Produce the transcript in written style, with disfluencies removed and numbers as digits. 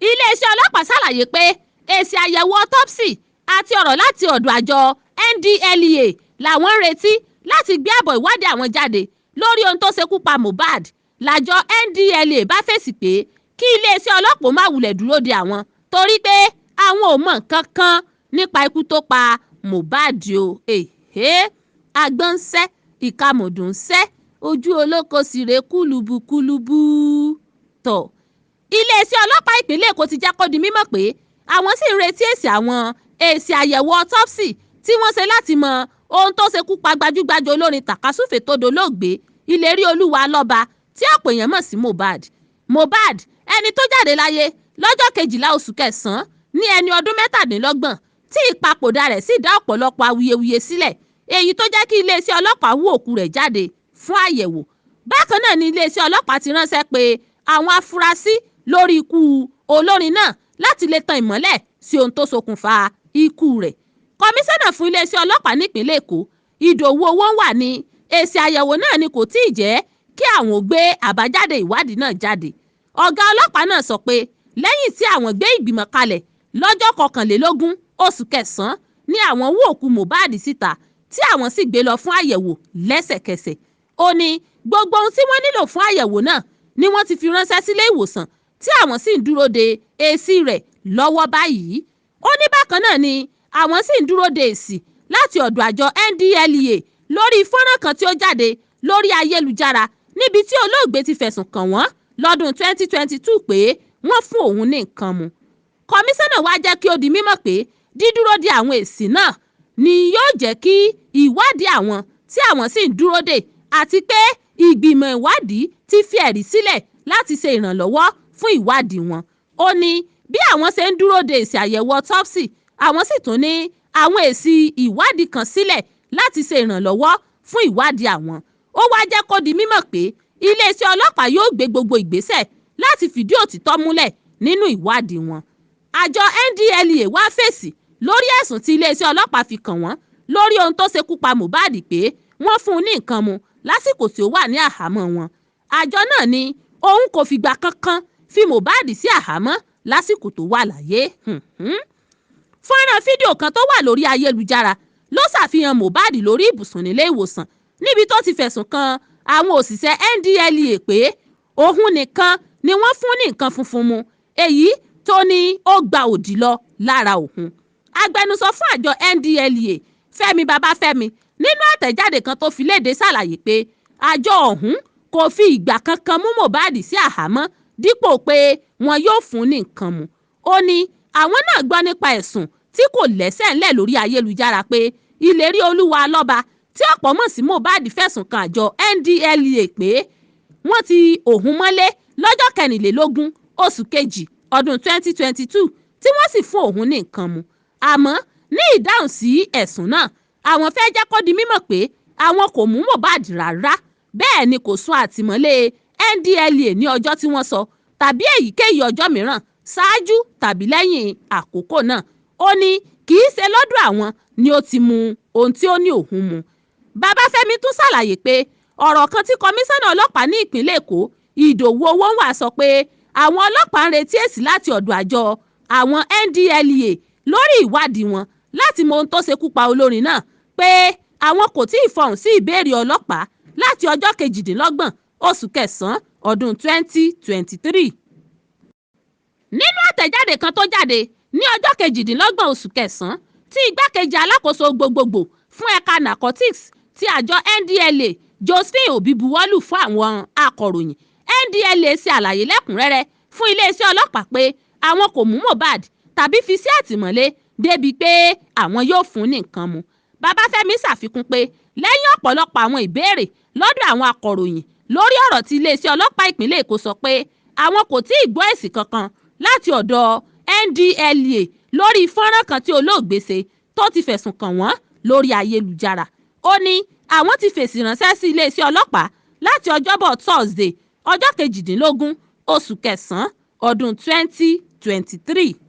Iléeṣẹ́ ọlọ́pàá ṣàlàyé pé èsì àyẹ̀wò autopsy àti ọ̀rọ̀ láti ọ̀dọ̀ àjọ NDLEA làwọn ń retí láti gbé àbọ̀ ìwádìí àwọn jáde lórí ohun tó ṣekú pa Mohbad. Lájọ NDLEA bá fèsì pé kí iléeṣẹ́ ọlọ́pàá má wulẹ̀ dúró de àwọn torí pé àwọn ò mọ nǹkan kan nípa ikú tó pa Mohbad o. Èhè, àgbọn ń sẹ́, ìkàmọ̀dù ń sẹ́, ojú olóko sì rèé kúlubúkúlubú tọ̀. Iléeṣẹ́ ọlọ́pàá ìpínlẹ̀ Èkó ti jẹ́ kó di mímọ̀ pé àwọn sì ń retí èsì àwọn èsì àyẹ̀wò autopsy tí wọ́n ṣe láti mọ ohun tó ṣekú pa gbajúgbajà olórin tàkasúfèé tó dolóògbé Ìlérí Olúwa Lọ́ba tí ọ̀pọ̀ èèyàn mọ̀ sí Mohbad. Mohbad, ẹni tó jáde láyé lọ́jọ́ 12 oṣù kẹsàn-án ní ẹni ọdún 27 tí ìpapòdà rẹ̀ sì dá ọ̀pọ̀lọpọ̀ awuyewuye sílẹ̀, èyí tó jẹ́ kí iléeṣẹ́ ọlọ́pàá wú òkú rẹ̀ jáde fún àyẹ̀wò. Bákan náà ni iléeṣẹ́ ọlọ́pàá ti ránṣẹ́ pé àwọn afurasí lórí ikú olórin náà láti lè tan ìmọ́lẹ̀ sí ohun tó ṣokùnfà ikú rẹ̀. Kọmíṣánná fún iléeṣẹ́ ọlọ́pàá nípìnlẹ̀ Èkó, Ìdòwú Owónwà, ní èsì àyẹ̀wò náà ni kò tí ì jẹ́ kí àwọn ó gbé àbájáde ìwádìí náà jáde. Ọ̀gá ọlọ́pàá náà sọ pé lẹ́yìn tí àwọn gbé ìgbìmọ̀ kalẹ̀ lọ́jọ́ 21 oṣù kẹsàn-án ni àwọn wú òkú Mohbad síta tí àwọn sì gbé lọ fún àyẹ̀wò lẹ́sẹ̀kẹsẹ̀. Ó ní gbogbo ohun tí wọ́n nílò fún àyẹ̀wò náà ni wọ́n ti fi ránṣẹ́ sílé ìwòsàn tí àwọn sì ń dúró de èsì rẹ̀ lọ́wọ́ báyìí. Ó ní bákan náà ni àwọn sì ń dúró de èsì láti ọ̀dọ̀ àjọ NDLEA lórí fọ́nrán kan tí ó jáde lórí ayélujára níbi tí olóògbé ti fẹ̀sùn kàn wọ́n lọ́dún 2022 pé wọ́n fún òun ní nǹkan mu. Kọmíṣánná wá jẹ́ kí ó di mímọ̀ pé dídúró de àwọn èsì náà ni yóò jẹ́ kí ìwádìí àwọn tí àwọn sì ń dúró dè, àti pé ìgbìmọ̀ ìwádìí ti fi ẹ̀rí sílẹ̀ láti ṣe ìrànlọ́wọ́ fún ìwádìí wọn. Ó ní bí àwọn ṣe ń dúró de èsì àyẹ̀wò autopsy, àwọn sì tún ní àwọn èsì ìwádìí kan sílẹ̀ láti ṣe ìrànlọ́wọ́ fún ìwádìí àwọn. Ó wá jẹ́ kó di mímọ̀ pé iléeṣẹ́ ọlọ́pàá yóò gbé gbogbo ìgbésẹ̀ láti fìdí òtítọ́ múlẹ̀ nínú ìwádìí wọn. Àjọ NDLEA wá fèsì lórí ẹ̀sùn tí iléeṣẹ́ ọlọ́pàá fi kàn wọ́n lórí ohun tó ṣekú pa Mohbad pé wọ́n fún un ní nǹkan mu lásìkò tí ó wà ní àhámọ́ wọn. Àjọ náà ní òun kò fìgbà kankan fi Mohbad sí àhámọ́ lásìkò tó wà láyé. Fọ́nrán fídíò kan tó wà lórí ayélujára ló ṣàfihàn Mohbad lórí ibùsùn nílé ìwòsàn níbi tó ti fẹ̀sùn kan àwọn òṣìṣẹ́ NDLEA pé òun nìkan ni wọ́n fún ní nǹkan funfun mu, èyí tó ní ó gba òdì lọ lára òun. Agbẹnusọ fún àjọ NDLEA, Fẹ́mi Babáfẹ́mi, nínú àtẹ̀jáde kan tó fi léde ṣàlàyé pé àjọ ọ̀hún kò fi ìgbà kankan mú Mohbad sí àhámọ́ dípò pé wọn yóò fún ní nǹkan mu. Ó ní àwọn náà gbọ́ nípa ẹ̀sùn tí kò lẹ́sẹ̀ ńlẹ̀ lórí ayélujára pé Ìlérí Olúwa Lọ́ba tí ọ̀pọ̀ mọ̀ sí Mohbad fẹ̀sùn kan àjọ NDLEA pé wọ́n ti òun mọ́lé lọ́jọ́ 24 oṣù kejì ọdún 2022 tí wọ́n sì fún òun ní nǹkan mu. Àmọ́ ní ìdáhùn sí ẹ̀sùn náà, àwọn fẹ́ jẹ́ kó di mímọ̀ pé àwọn kò mú Mohbad rárá, bẹ́ẹ̀ ni kò sún àtìmọ́lé NDLEA ní ọjọ́ tí wọ́n sọ tàbí èyíkéyìí ọjọ́ mìíràn ṣáájú tàbí lẹ́yìn àkókò náà. Ó ní kì í ṣe lọ́dọ̀ àwọn ni ó ti mu ohun tí ó ní òun mu. Babáfẹ́mi tún ṣàlàyé pé ọ̀rọ̀ kan tí kọmíṣánná ọlọ́pàá ní ìpínlẹ̀ Èkó, Ìdòwú Owónwà, sọ pé àwọn ọlọ́pàá ń retí èsì láti ọ̀dọ̀ àjọ àwọn NDLEA lórí ìwádìí wọn láti mọ ohun tó ṣekú pa olórin náà, pé àwọn kò tí ì fọhùn sí ìbéèrè ọlọ́pàá láti ọjọ́ 28 oṣù kẹsàn-án ọdún 2023. Nínú àtẹ̀jáde kan tó jáde ní ọjọ́ 28 oṣù kẹsàn-án tí igbákejì alákòóso gbogbogbò fún ẹ̀ka narcotics ti àjọ NDLEA, Josephine Obi, buwọ́lù fún àwọn akọ̀ròyìn, NDLEA ṣe àlàyé lẹ́kùn-ún-rẹ́rẹ́ fún iléeṣẹ́ ọlọ́pàá pé àwọn kò mú Mohbad tàbí fi sí àtìmọ́lé débìí pé àwọn yóò fún un ní nǹkan mu. Babáfẹ́mi ṣàfikún pé lẹ́yìn ọ̀pọ̀lọpọ̀ àwọn ìbéèrè lọ́dọ̀ àwọn akọ̀ròyìn lórí ọ̀rọ̀ tí iléeṣẹ́ ọlọ́pàá ìpínlẹ̀ Èkó sọ pé àwọn kò tí ì gbọ́ èsì kankan láti ọ̀dọ̀ NDLEA lórí fọ́nrán kan tí olóògbé ṣe tó ti fẹ̀sùn kàn wọ́n lórí ayélujára. Ó ní àwọn ti fèsì ránṣẹ́ sí iléeṣẹ́ ọlọ́pàá láti Ọjọ́bọ̀ Thursday, ọjọ́ 18 oṣù kẹsàn-án ọdún 2023.